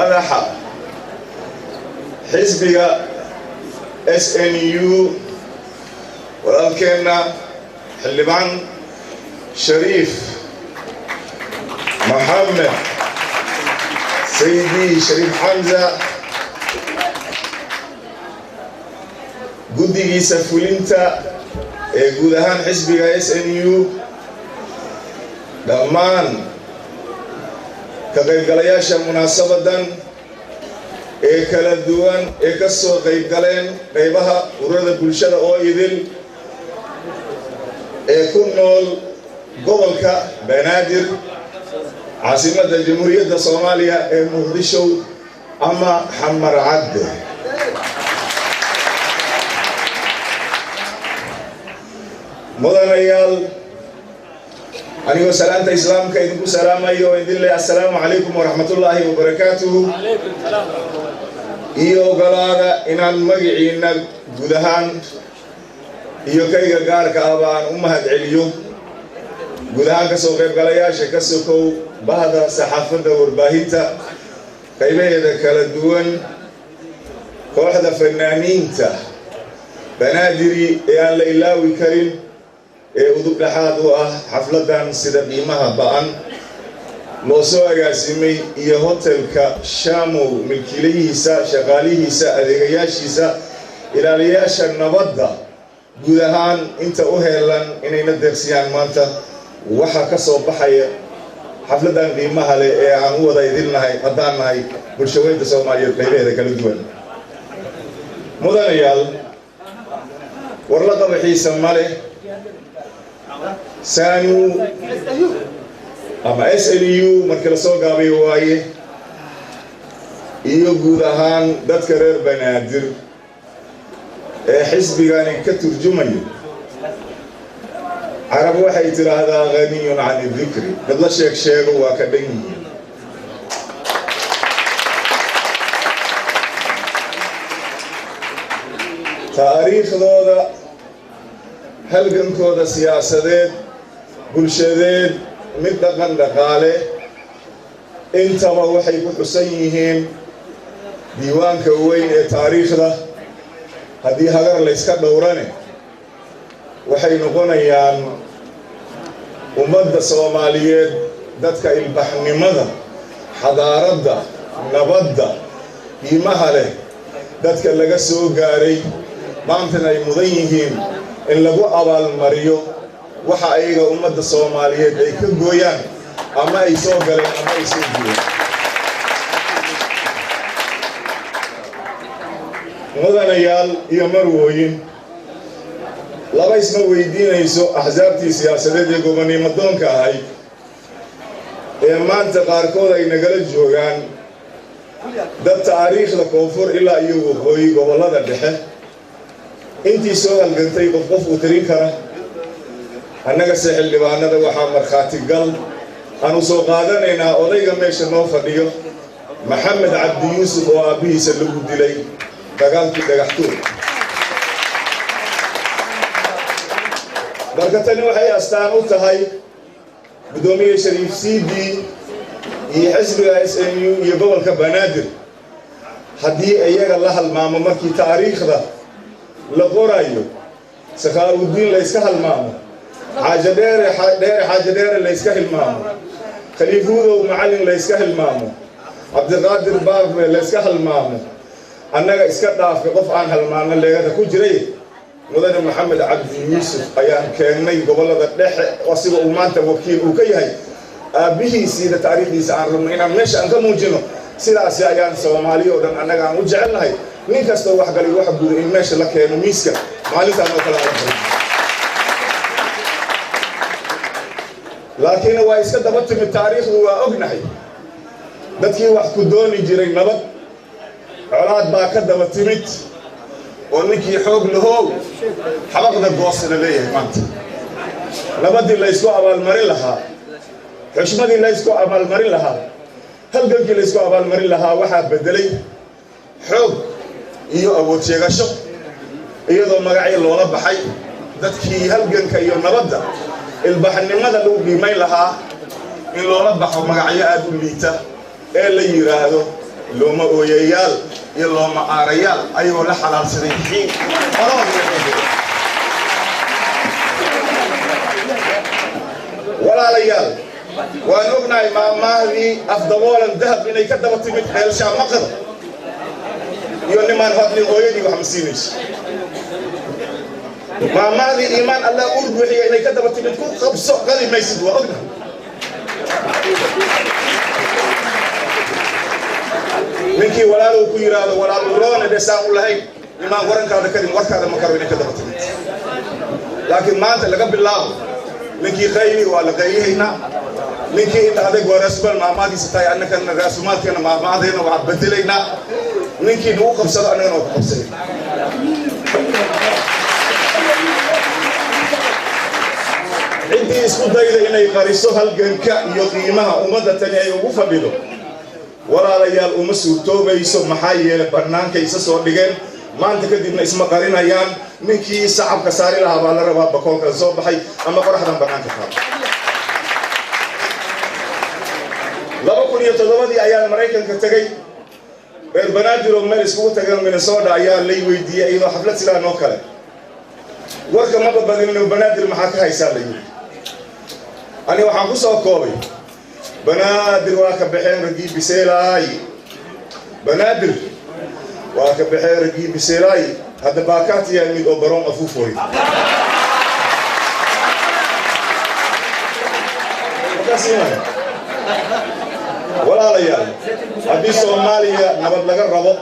Madaxa xisbiga SNU, walaalkeenna Xildhibaan Shariif Maxamed Sayidi Shariif Xamza, guddigiisa fulinta ee guud ahaan xisbiga SNU, dhammaan ka qaybgalayaasha munaasabadan ee kala duwan ee ka soo qaybgaleen qaybaha ururada bulshada oo idil ee ku nool gobolka Banaadir, caasimadda Jamhuuriyadda Soomaaliya ee Muqdisho ama Xamar Cadde, mudanayaal, anigoo salaanta Islaamka idinku salaamayo oo idin leh assalaamu calaykum waraxmatullaahi wabarakaatuhu, iyo ogolaada inaan magiciinna guud ahaan iyo kayga gaarka ahba aan u mahad celiyo guud ahaan ka soo qaybgalayaasha ka sokow, bahda saxaafadda, warbaahinta qaybaheeda kala duwan, kooxda fanaaniinta Banaadiri ee aan la ilaawi karin ee udub dhexaad u ah xafladdan sida qiimaha ba'an loo soo agaasimay, iyo hotelka Shamow, milkiilahiisa, shaqaalihiisa, adeegayaashiisa, ilaaliyayaasha nabadda, guud ahaan inta u heelan inayna deeqsiyaan maanta waxaa ka soo baxaya xafladdan qiimaha leh ee aan u wada idilnahay haddaan nahay bulshaweynta Soomaaliyeed qaybaheeda kala duwan. Mudanayaal, warla qabaxiisa ma leh. SANU ama SNU markii lasoo gaabayo waaye, iyo guud ahaan dadka reer Banaadir ee xisbigani ka turjumayo, Carab waxay tidhaahdaa ghaniyun can idikri, dad la sheeg sheego waa ka dhan yihiin. Taariikhdooda, halgankooda siyaasadeed, bulshadeed, mid dhaqan dhaqaale, intaba waxay ku xusan yihiin diiwaanka weyn ee taariikhda. Haddii hagar layska dhowrane, waxay noqonayaan ummadda Soomaaliyeed dadka ilbaxnimada, xadaaradda, nabadda qiimaha leh dadka laga soo gaaray, maantana ay mudan yihiin in lagu abaalmariyo waxa ayaga ummadda Soomaaliyeed ay ka gooyaan ama ay soo galeen ama ay soo gooyaan. Mudanayaal iyo marwooyin, laba isma weydiinayso. Axsaabtii siyaasadeed ee gobonnimo doonka ahayd ee maanta qaarkood ay nagala joogaan, dad taariikhda koonfur ilaa iyo waqooyi, gobollada dhexe, intii soo halgantay qof qof uu tirin kara. Annagase xildhibaanada waxaa markhaati gal aanu soo qaadanaynaa odayga meesha noo fadhiyo, Maxamed Cabdi Yuusuf, oo aabbihiisa lagu dilay dagaalkii Dhagaxtuur. Marka tani waxay astaan u tahay guddoomiye Shariif Cd iyo xisbiga SNU iyo gobolka Banaadir. Haddii iyaga la halmaamo markii taariikhda la qorayo, Sakhaawudiin layska halmaamo, Xaaje Dheere Dheere, Xaaje Dheere layska hilmaamo, Khaliifuudow Macallin layska hilmaamo, Cabdiqaadir Baarme layska halmaamo, annaga iska dhaafka qof aan halmaano leegada ku jiray. Mudane Maxamed Cabdi Yuusuf ayaan keennay gobollada dhexe, asiga uu maanta wakiil uu ka yahay aabbihiisiina, taariikhdiisa aan rabno inaan meesha aan ka muujino. Sidaasi ayaan Soomaaliya oo dhan annaga aan u jecelnahay nin kastoo wax galay, wax guda, in meesha la keeno miiska maalintaan oo kale aan la. Laakiin waa iska daba timid taariikhdu, waa ognahay dadkii wax ku dooni jiray nabad, colaad baa ka daba timid, oo ninkii xoog lahow xabaqda goosa la leeyahay. Maanta nabaddii laysku abaalmarin lahaa, xushmadii laysku abaalmarin lahaa, halgankii laysku abaalmarin lahaa, waxaa beddelay xoog iyo awood sheegasho, iyadoo magacyo loola baxay dadkii halganka iyo nabadda, ilbaxnimada lagu qiimayn lahaa, in loola baxo magacyo aad u liita ee la yidhaahdo Looma ooyayaal iyo looma aarayaal ayagoo la xalaalsaday xiin qolahooda. Walaalayaal, waan ognahay maamaahdii afdaboolan dahab inay ka daba timid ceelshaa maqada iyo nimaan hadlin hooyadii wax ma siinayso. Maamaahdii iimaan Allah uur buuxiya inay ka daba timid ku qabso qali maysid, waa ognahay. Ninkii walaalow ku yidhaahdo walaal uroone dhesaan u lahayn imaan warankaada kadib warkaada ma karo inay ka daba timid. Laakiin maanta laga bilaabo ninkii qayli waa la qaylihaynaa, ninkii inta adag waa raasumaal maamaadiisa tahay, annagana raasumaalkeena maamaadeena waa bedelaynaa. Ninkii nagu qabsado annagana waa ku qabsanay. Ciddii isku dayda inay qariso halganka iyo qiimaha ummadda tani ay ugu fadhido, walaalayaal, uma suurtoobayso. Maxaa yeelay bannaankay isa soo dhigeen, maanta kadibna isma qarinayaan. Ninkii sacabka saari lahaa baa la rabaa bakoolkala soo baxay ama qoraxdan bannaanka taalo. 2007-dii ayaan Maraykanka tegey. Reer Banaadir oo meel iskugu tageen Minnesota ayaa lay weydiiyey iyadoo xaflad sidaa noo kale. Warka maba badinino, Banaadir maxaa ka haysaa la yidhi. Ani waxaan ku soo koobay: Banaadir waa ka baxeen raggii biseelaay, Banaadir waa ka baxeen raggii biseelaay, hadda baakaatiyaa mid oo baroon afuufooy. Walaalayaal, haddii Soomaaliya nabad laga rabo,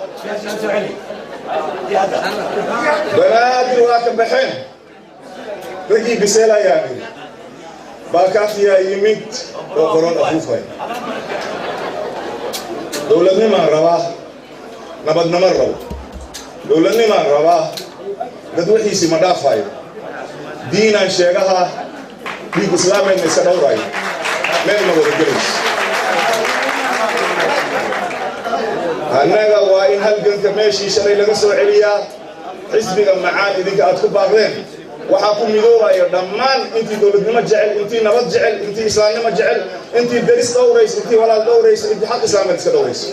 Banaadir waa ka baxeen raggii biseelayaa yidhi, baakaatiyaa yimid oo baroon afuufay. Dowladnimaan rabaa, nabadnimo rabo, dowladnimaan rabaa, dad wixiisi ma dhaafayo, diinaan sheegaha, dhiig islaamayna iska dhowrayo, meel ma wada gelayso. Annaga waa in halganka meeshii shalay laga soo celiyaa. Xisbiga macaan idinka aad ku baaqdeen waxaa ku midoobaya dhammaan intii dowladnimo jecel, intii nabad jecel, intii islaamnimo jecel, intii deris dhowraysa, intii walaal dhowraysa, intii xaq islaameed iska dhowraysa.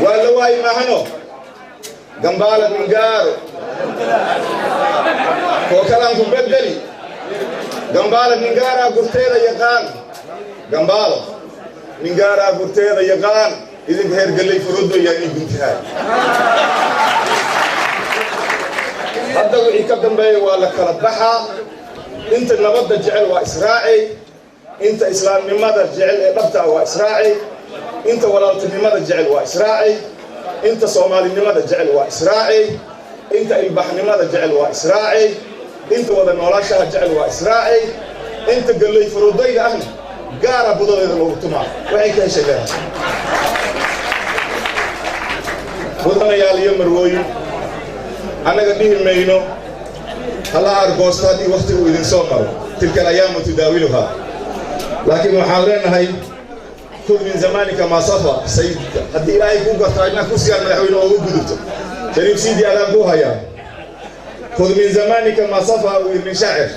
Waa la waayi maahano gambaala mingaaro koo kalaan ku bedeli. Gambaala mingaaraa gurteeda yaqaan, gambaalo mingaaraa gurteeda yaqaan, idinka heer galley furudo yaa inay guntahay. Hadda wixii ka dambeeya waa la kala baxaa. Inta nabadda jecel waa israacay, inta islaamnimada jecel ee dhabtaa waa israacay, inta walaaltinimada jecel waa israacay, inta soomaalinimada jecel waa israacay, inta ilbaxnimada jecel waa israacay, inta wada noolaashaha jecel waa israacay, inta galley furudayda ahna gaara budadeeda loogu tumaa waxay ka heshay leedahay. Mudanayaal iyo marwooyin, annaga dhihi mayno hala argoosto haddii wakhtigu idin soo maro, tilka alayaamu tudaawiluhaa, laakiin waxaan leenahay khud min zamaanika maa safa sayidka. Haddii Ilaahay kuu garto inaad kursigaan madaxweyne oogu gudubto, Shariif Siidi adaan kuu hayaa. Khud min zamaanika maa safa uu yidhi shaacir.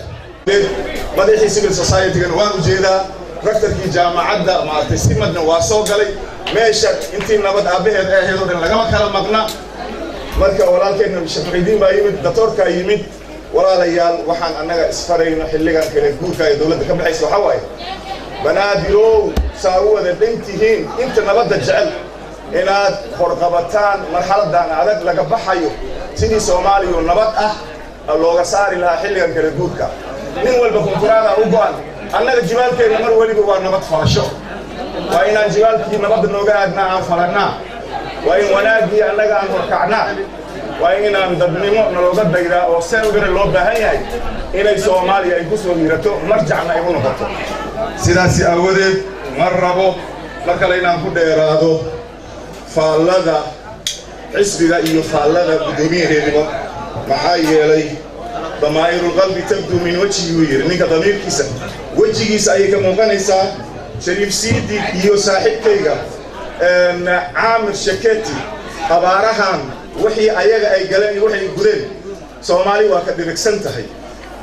Madaxii civil society-gana waan ujeedaa, raktarkii jaamacadda maaragtay simadna waa soo galay meesha. Intii nabad aabbaheed ay ahayd oo dhan lagama kala maqna. Marka walaalkeenna Sheekh Muxidiin baa yimid, doctoorkaa yimid. Walaalayaal, waxaan annaga isfarayno xilligan kale guurka ee dowladda ka baxaysa waxaa waaye: Banaadirow, saa u wada dhan tihiin, inta nabadda jecel inaad horqabataan marxaladan adag laga baxayo, sidii Soomaaliya nabad ah looga saari lahaa xilligan kale guurka. Nin walba kunturaada u go'an. Annaga jibaalkeenna mar weliba waa nabad falasho. Waa inaan jibaalkii nabadda nooga aadnaa aan falannaa, waa in wanaaggii annaga aan horkacnaa, waa inaan dadnimo nalooga daydaa oo seen loo baahan yahay inay Soomaaliya ay ku soo hiirato, marjacna ay u noqoto. Sidaasi aawadeed ma rabo mar kale inaan ku dheeraado faallada xisbiga iyo faallada guddoomiyaheediba, maxaa yeelay damaa'irulqalbi tabduu min wajhi uu yidhi ninka damiirkiisa wejigiisa ayay ka muuqanaysaa. Shariif Siidi iyo saaxiibkayga Caamir Shaketi abaarahan wixii ayaga ay galeen iyo waxay gudeen Soomaali waa ka dhirigsan tahay.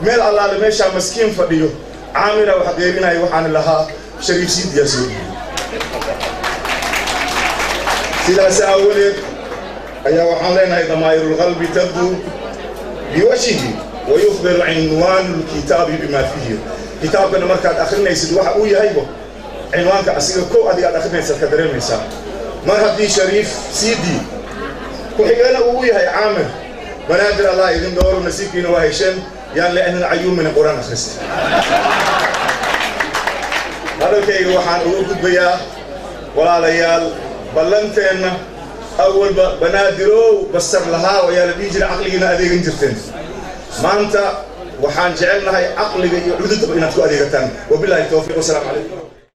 Meel allaale meeshaa maskiin fadhiyo Caamira waxa qeybinaya. Waxaan lahaa Shariif Siidiyaa soo dhiibay. Sidaas aawadeed ayaa waxaan leenahay: ضمائر القلب تبدو بوجهه ويخبر عنوان الكتاب بما فيه. Kitaabkana markaad akhrinaysid, waxa uu yahaybo cinwaanka asiga kow adiga aad akhrinaysaad ka dareemaysaa. Mar haddii Shariif Cd ku-xigana uu yahay Caamir Banaadir, Allah idin dhowro. Nasiibkiina waa hesheen. Yaan le'nin cayuumina Qur-aan akhrista. Hadalkayga waxaan uga gudbayaa, walaalayaal, ballanteenna awalba Banaadirow basar lahaa ayaa la dhihi jiray. Caqligiina adeegan jirteen. Maanta waxaan jecelnahay caqliga iyo cududaba inaad ku adeegataan. Wabillahi tawfiiq, wasalaamu calaykum.